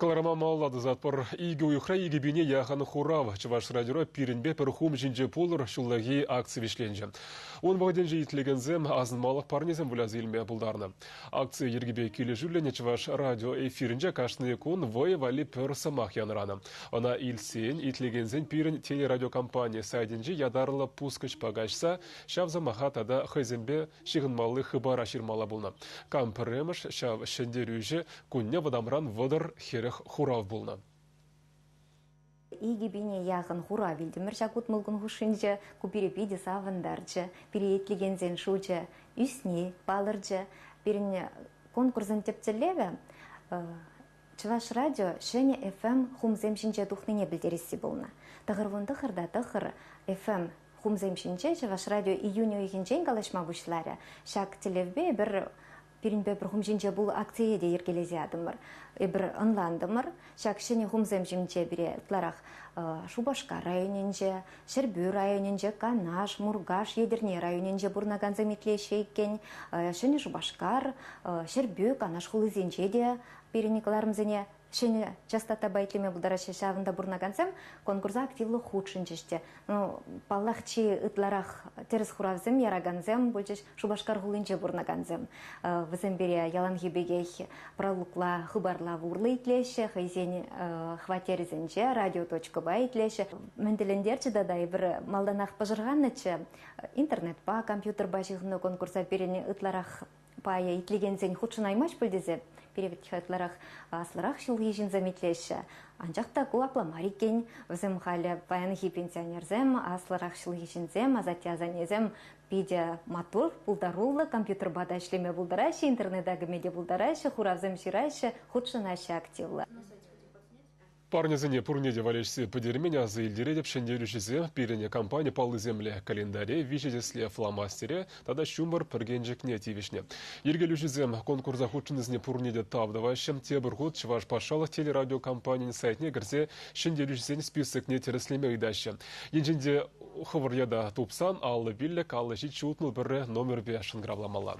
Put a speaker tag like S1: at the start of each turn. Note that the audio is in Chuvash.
S1: Кӑларӑма малалла тӑсатпӑр. Икӗ уйӑхра 2000 яхӑн хурав. Чӑваш радиора пирӗнпе пӗр хум ҫинче пулӑр ҫуллахи акци вӗҫленчӗ. Ун вӑхӑтӗнче итлекенсем асӑнмалӑх парнесем выляса илме пултарнӑ. Акци йӗркипе килӗшӳллӗн Чӑваш радио эфирӗнче кашни кун вӑйӑ валли пӗр сӑмах янӑранӑ. Ӑна илтсен итлекенсен пирӗн телерадиокомпани сайтӗнчи ятарлӑ пускӑчпа каҫса ҫав сӑмаха тата хӑйсемпе ҫыхӑнмалли хыпара ҫырмалла пулнӑ. Кам пӗрремӗш, ҫав ҫӗнтерӳҫӗ кунне вӑтамран 30-40 хурав пулнӑ.
S2: 2000 яхӑн хурав илтӗмӗр ҫак 60 кун хушшинче. Ку пире питӗ савӑнтарчӗ. Пире итлекенсен шучӗ ӳсни палӑрчӗ. Пирӗн конкурсӑн тӗп тӗллевӗ Чӑваш радио ҫӗнӗ FM хумсем ҫинче тухнине пӗлтересси пулнӑ. 99 та тӑхӑр FM хумсем ҫинче Чӑваш радио июнь уйӑхӗнчен калаҫма пуҫларӗ. Ҫак тӗллевпе эпир пирӗнпе пӗр хум ҫинче пул акцие те йӗркелесе ятӑмӑр. Эпир ӑнлантӑмӑр, ҫак ҫӗнӗ хумсем ҫинче пире ытларах Шупашкар районӗнче, Ҫӗрпӳ районӗнче, Канаш, Муркаш, Етӗрне районӗнче пурӑнакансем итлеҫҫӗ иккен. Ҫӗнӗ Шупашкар, Ҫӗрпӳ, Канаш хулисенче те пирӗн кӑларӑмсене ҫӗнӗ частотапа итлеме пултараҫҫӗ. Ҫавӑнта пурӑнакансем конкурса активлӑ хутшӑнчӗҫ те. Ну, паллах, чи ытларах тӗрӗс хуравсем яракансем пулчӗҫ Шупашкар хулинче пурӑнакансем. Вӗсем пире яланхи пекех пралукла хыпарлав урлӑ итлеҫҫӗ, хӑйсен хваттерӗсенче радиоточкӑпа итлеҫҫӗ. Мӗн тӗлӗнтерчӗ тата эпир малтанах пӑшӑрханнӑччӗ. Интернетпа, компьютерпа ҫыхӑннӑ конкурса пирӗн ытларах пайӗ итлекенсен хутшӑнаймасть пуль тесе пире вӗт-ха ытларах аслӑрах ҫулхи ҫынсем итлеҫҫӗ. Анчах та ку апла мар иккен. Вӗсем халӗ паянхи пенсионерсем, аслӑрах ҫулхи ҫынсем, асатте-асаннесем питӗ маттур, пултаруллӑ, компьютерпа та ӗҫлеме пултараҫҫӗ, интернета кӗме те пултараҫҫӗ, хуравсем ҫыраҫҫӗ, хутшӑнаҫҫӗ активлӑ.
S1: Парнесене пурне те валеҫсе пӗтермен аса илтеретӗп ҫӗнтерӳҫӗсем пирӗн компани паллисемлӗ календаре, виҫӗ тӗслӗ фломастере тата ҫумӑр пӗркенчӗкне тивӗҫнӗ. Йӗркелӳҫӗсем конкурса хутшӑннисене пурне те тав тӑваҫҫӗ. Тепӗр хут Чӑваш патшалӑх телерадиокомпанин сайтне кӗрсе ҫӗнтерӳҫӗсен списокне тӗрӗслеме ыйтаҫҫӗ. Енчен те хӑвӑр ята тупсан 55 57 61 номерпе шӑнкӑравламалла.